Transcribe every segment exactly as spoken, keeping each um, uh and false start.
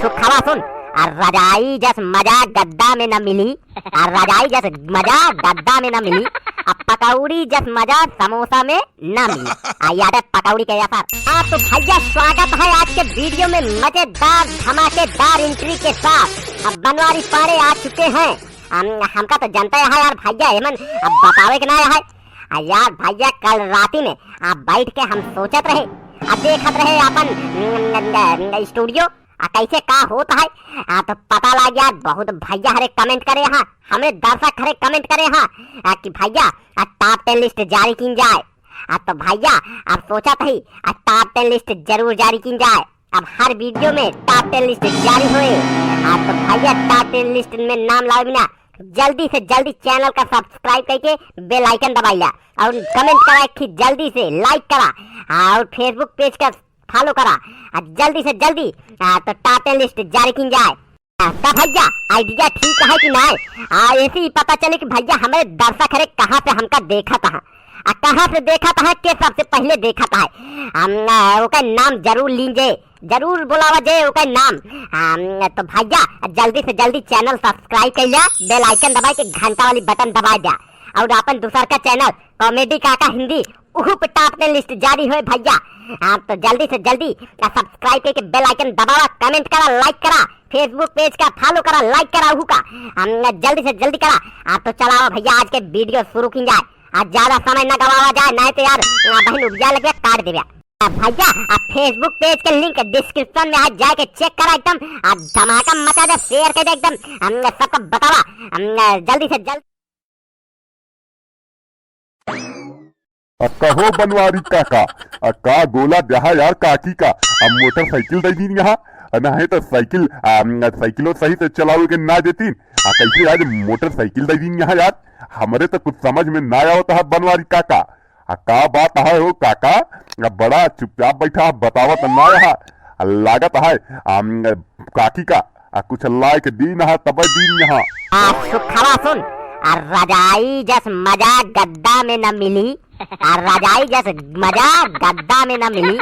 सुखवा सुन, आ रजाई जस मजा गद्दा में न मिली, आ रजाई जस मजा गद्दा में न मिली, आ पकौड़ी जस मजा समोसा में न मिली। आ याद है पकौड़ी के असर। हाँ तो भैया, स्वागत है आज के वीडियो में मजेदार धमाकेदार एंट्री के साथ। अब बनवारी पाड़े आ चुके हैं। हम, हमका तो जनता है यार भैया, एमन अब बतावे के ना है। आ यार भैया, कल राती में आप बैठ के हम सोचत रहे, आ देखत रहे अपन, न, न, न, स्टूडियो, आ कैसे का होत है। आ तो पता लग गया, बहुत भैया हरे कमेंट करे हाँ, हमरे दर्शक हरे कमेंट करे हाँ, आ कि भैया, आ टॉप टेन लिस्ट जारी कीन जाए। आ तो भैया, अब सोचत ही, आ टॉप टेन लिस्ट जरूर जारी कीन जाए। अब हर वीडियो में टॉप टेन लिस्ट जारी होए। आ तो भैया, टॉप टेन लिस्ट में नाम लावे बिना जल्दी से जल्दी चैनल का सब्सक्राइब करके बेल आइकन दबाइला और कमेंट करा कि जल्दी से लाइक करा और Facebook पेज का फॉलो करा। आ जल्दी से जल्दी, आ, तो टॉप टेन लिस्ट जारी कीन जाए। आ, तो भैया, आइडिया ठीक है कि नाय? आ, ऐसे ही पता चले कि भैया, हमरे दर्शक हरे कहाँ से हमका देखत है, आ कहाँ से देखत है, के सबसे पहले देखत है। हम, आ, ओकर नाम जरूर लीन जे, जरूर बुलावा जे ओकर नाम। हम, तो भैया, जल्दी से जल्दी चैनल सब्सक्राइब कर लिया, बेल आइकन दबाए के घंटा वाली बटन दबा दिया। और अपन दूसर का चैनल कॉमेडी काका हिंदी, उहू पे टॉप टेन लिस्ट जारी होए भैया। आप तो जल्दी से जल्दी सब्सक्राइब करके बेल आइकन दबावा, कमेंट करा, लाइक करा, Facebook पेज का फॉलो करा, लाइक करा, उहू का। हम जल्दी से जल्दी करा। आप तो चलावा भैया, आज के वीडियो शुरू की जाए। आज ज्यादा समय ना गवावा जाए, नहीं तो यार, आ, बहन उपजा लगे, काट देबे। आ, भैया, आप Facebook पेज के लिंक डिस्क्रिप्शन में आज जाके चेक करा एकदम। आ, धमाका मचा दे, शेयर कर दे एकदम। हम सबको बतावा, हम जल्दी से जल्दी। आ कहो बनवारी काका, आ का गोला देहा यार काकी का, आ मोटरसाइकिल दे दीन यहाँ, आ नाहीं तो साइकिल, आ, साइकिलो सही से चलावे के ना देतीन, आ कैसे आज मोटरसाइकिल दे दीन यहाँ यार, हमरे तो कुछ समझ में ना आवत है बनवारी काका। आ का बात है हो काका, आ बड़ा चुपचाप बैठा, बतावत ना है, आ लागत है, आ, काकी का आ कुछ लाए के दीन हा, तबे दीन हा। आ सुखवा सुन, आ रजाई जस मजा गद्दा में न मिली, आ रजाई जस मजा गद्दा में न मिली,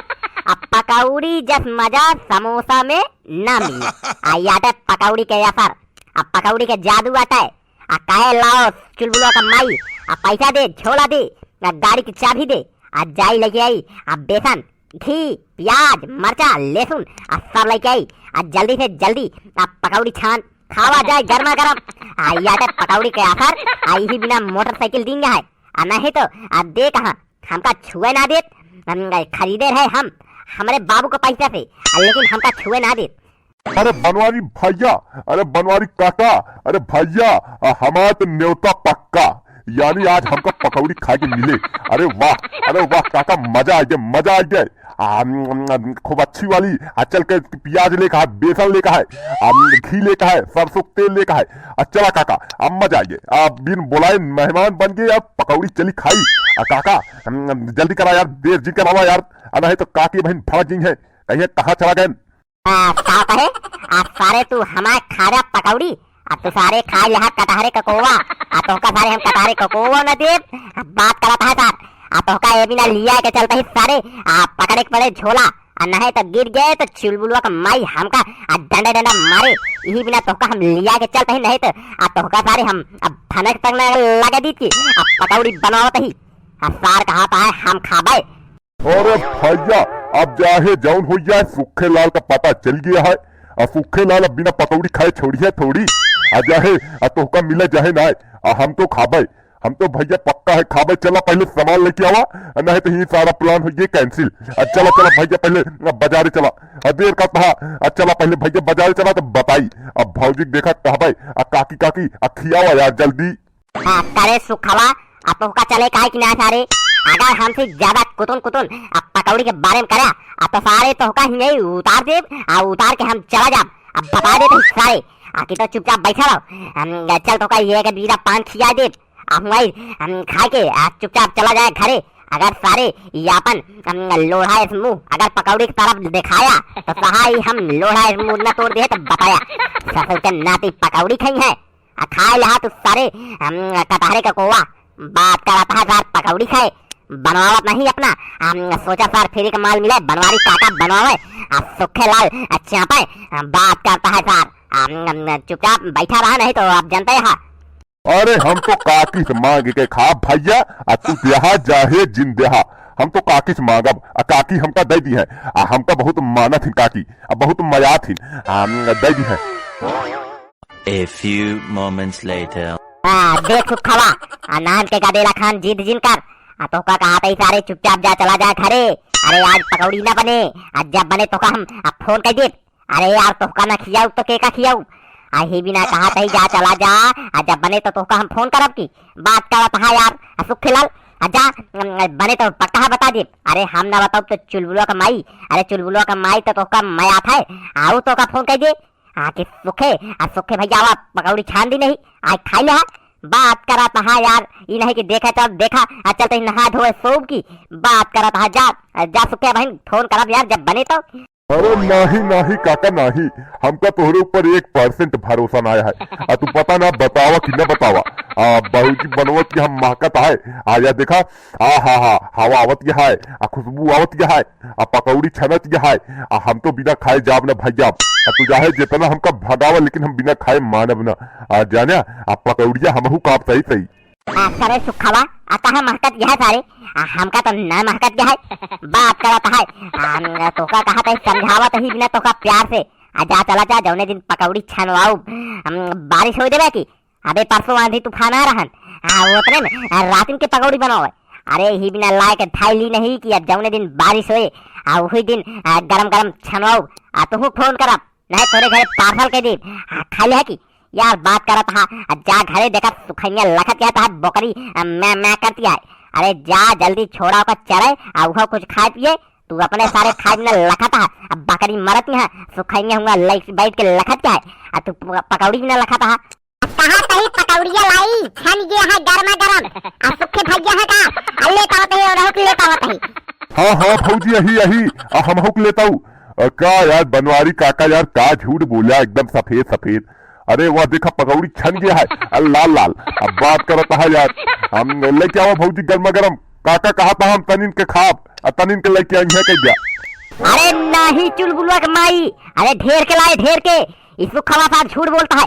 आ पकौड़ी जस मजा समोसा में न मिली। आ याद है पकौड़ी के असर, आ पकौड़ी के जादू आटा है। आ काहे लाओ चुलबुलवा का माई, आ पैसा दे, झोला दे, आ गाड़ी की चाबी दे, आ जाई लेके आई, आ बेसन, घी, प्याज, मरचा, लहसुन, आ सब लेके आई, आ जल्दी से जल्दी, आ पकौड़ी छान, खावा जाए गर्मा गर्म। आ याटे पकौड़ी के असर, आ यही बिना मोटरसाइकिल दीन है, आ नहीं तो, आ दे कहाँ, हमका छुए ना देत, हम खरीदे रहे हम, हमरे बाबू के पैसा से, आ लेकिन हमका छुए ना देत। अरे बनवारी भैया, अरे बनवारी काका, अरे भैया, आ, हमार तो न्योता पक्का, यानी आज हमका पकौड़ी खाए के मिले। अरे वाह, अरे वाह काका, मजा आ गया, मजा आ गया। आ, अम, अम, खूब अच्छी वाली, आ चल के प्याज लेके है, बेसन लेके है, आ, घी लेके है, सरसों के तेल लेके है, आ चला काका, अब मजा आ गया। आ बिन बुलाए मेहमान बन गए, अब पकौड़ी चली खाई। आ काका, अम, अम, जल्दी करा यार, देर जिन करावा यार, आ नहीं तो काकी बहन भड़क गई है, कहिए कहाँ चला गए। आ, का कहे? आ, सारे तू हमार खा जा पकौड़ी, आ तू सारे खा लिहा कटहरे का कोवा, आ तोहका सारे हम कटहरे का कोवा न देब। आ, बात करत है सार, आ तोहका ये बिना लिया के चलत ही सारे, आ पकड़े के पड़े झोला, आ नहीं तो गिर गए तो चुलबुलवा का माई हमका, आ डंडा डंडा मारे, यही बिना तोहका हम लिया के चलत ही नहीं तो, आ तोहका सारे हम अब भनक तक न लगा दी थी, आ पकौड़ी बनावत ही, आ सार कहा था है हम खाबे। अरे भैया, अब जाहे जौन हो जाए, सुखे लाल का पता चल गया है। आ सुखे लाल अब बिना पकौड़ी खाए छोड़िया थोड़ी। आ जाहे, आ तोहका मिला जाहे ना, आ हम तो खाबे, हम तो भैया पक्का है खाबे। चला पहले सामान लेके आवा, आ नहीं तो ही सारा प्लान हो गया कैंसिल। आ चला, चला भैया पहले, आ, बाजारे चला। आ देर का कहा, आ चला पहले भैया बाजारे चला तो बताई। अब भौजी के देखा कहबे, आ काकी, काकी, आ खियावा यार जल्दी। हाँ, करे सुखवा, आ तोहका चले काहे कि ना सारे? अगर हमसे ज्यादा कुतुन कुतुन आ पकौड़ी के बारे में करे, आ तो सारे तोहका ही नहीं उतार देब, आ उतार के हम चला जाब। अब बता देत ही सारे, आ कि तो चुपचाप बैठा रहो। हम चल तोहका ये के बीरा पान खिया देब, आ हुआई हम खाए के आ चुपचाप चला जाए घरे। अगर सारे ये अपन हम लोढ़ा इस मुंह अगर पकौड़ी की तरफ दिखाया, तो सहाई हम लोढ़ा इस मुंह न तोड़ दे तो बताया। ससुर के नाती पकौड़ी खाई है। आ खाए लहा तू सारे, हम, कटहरे का कोवा। बात करत है सार पकौड़ी खाए, बनवावत नहीं अपना। हम सोचा सार फ्री का माल मिले, बनवारी काका बनवावे, आ सुखे लाल, आ चापे, आ बात करता है सार। हम, हम चुपचाप बैठा रहा, नहीं तो आप जनते हा। अरे हम तो काकी से मांग के खाब भैया, आ तू देहा जाहे जिन देहा, हम तो काकी से मांगब, आ काकी हमका दे दी है, आ हमका बहुत मानत हिन काकी, आ बहुत मयात हिन, आ दे दी है। A few moments later. आ, देख सुखवा, आ नान के गदेला खान जिद जिन कर, आ तोहका कहा तई सारे चुपचाप जा चला जा घरे। अरे आज पकौड़ी ना बने, आ जब बने तोहका हम आ फोन कर देब। अरे यार तोहका ना खियाऊ तो के का खियाऊ? आ ही बिना कहा तई जा चला जा, आ जब बने तो तोहका हम फोन करब की। बात करत हा यार, आ सुखे लाल, आ जा, अम, बने तो पक्का बता देब। अरे हम ना बताऊब तो चुलबुलवा का माई, अरे चुलबुलवा का माई तो तोहका मयात है, आऊ तोहका फोन कर दे। आ के सुखे, आ सुखे भैया आवा, पकौड़ी छान दी नहीं, आज खाई ले हा। बात करत हा यार, ई नहीं कि देखा चल, देखा, आ चल तई नहा धोए सोब की। बात करत हा जा, आ जा सुखे बहन, फोन करब यार जब बने तो। अरे नाही, नाही काका नाही, हमका तोहरे ऊपर एक percent भरोसा ना है। आ तू पता ना बतावा कि ना बतावा, आ बाबूजी बनवत के हम महकत है, आ या देखा, आ हा हा, हवा आवत के है, आ खुशबू आवत के है, आ पकौड़ी छनत के है, आ हम तो बिना खाए जाब ना भैया। आ तू चाहे जितना हमका भगावा, लेकिन हम बिना खाए मानब ना। आ जाने, आ पकौड़िया हमहू काप सही सही। आ सरे सुखवा, आ कहाँ महकत के है सारे? आ हमका तो ना महकत के है। बात करत है, आ हम तोका कहा तई समझावत ही बिना तोका प्यार से। आ जा चला जा, जौने दिन पकौड़ी छनवाऊ, हम बारिश हो देवे की। अबे परसों आंधी तूफान आ रहन, आ ओतने में, आ रातिन के पकौड़ी बनावे। अरे ही बिना लाए के धाई ली नहीं कि अब जौने दिन बारिश होए, आ वही दिन, आ गरम गरम छनवाऊ, आ तुहू फोन करब, नहीं तोरे घरे parcel के देब, आ खा ले है कि। यार बात करत हा, आ जा घरे देखा सुखैया लखत के है, तहार बकरी, आ, मैं, मैं करती है। अरे जा जल्दी छोड़ा ओकर चरे, आ उहो कुछ खाए पिए, तू अपने सारे खाए बिना लखत हा, अब बकरी मरत यहाँ, सुखैया हुआ लइक बैठ के लखत के है, आ तू प-, पकौड़ी बिना लखत हा। कहा तही पकौड़िया लाई, छन गया है गरमा गरम। आ सुखे भैया है का? आ ले पावत है, और के ले पावत है। हाँ, हाँ, भौजी, यही, यही, आ हमहू के लेताऊ। आ, का यार, बनवारी काका यार, का झूठ बोला, एकदम सफेद, सफेद। अरे वाह, देखा, पकौड़ी छन गया है, आ, लाल, लाल। अब बात करत है यार, हम लेके आवा भौजी, गरमा गरम। काका कहा था हम तनिन के खाब, आ तनिन के लेके आई है कह दिया। अरे नाही, चुलबुलवा के माई, अरे ढेर के लाए, ढेर के। ई सुखवा सार झूठ बोलता है।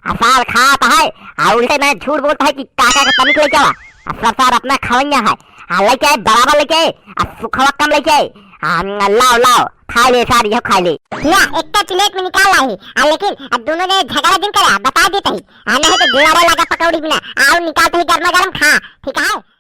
आ सार खात है, आ उल्टे में झूठ बोलता है कि काका के तनिक लेके आवा। आ सब सार अपना खवैया है। आ लेके आए, बराबर लेके आए, आ सुखवा कम लेके आए। आ लाओ, लाओ, खा ले सार, यह खा ले। ना, एक तो plate में निकाल लाई, आ लेकिन आ दोनों ने झगड़ा जिन करे, बता देते ही। आ नहीं तो जुआरे लगा पकौड़ी बिना, आओ निकालते ही गरमा गरम खा, ठीक है?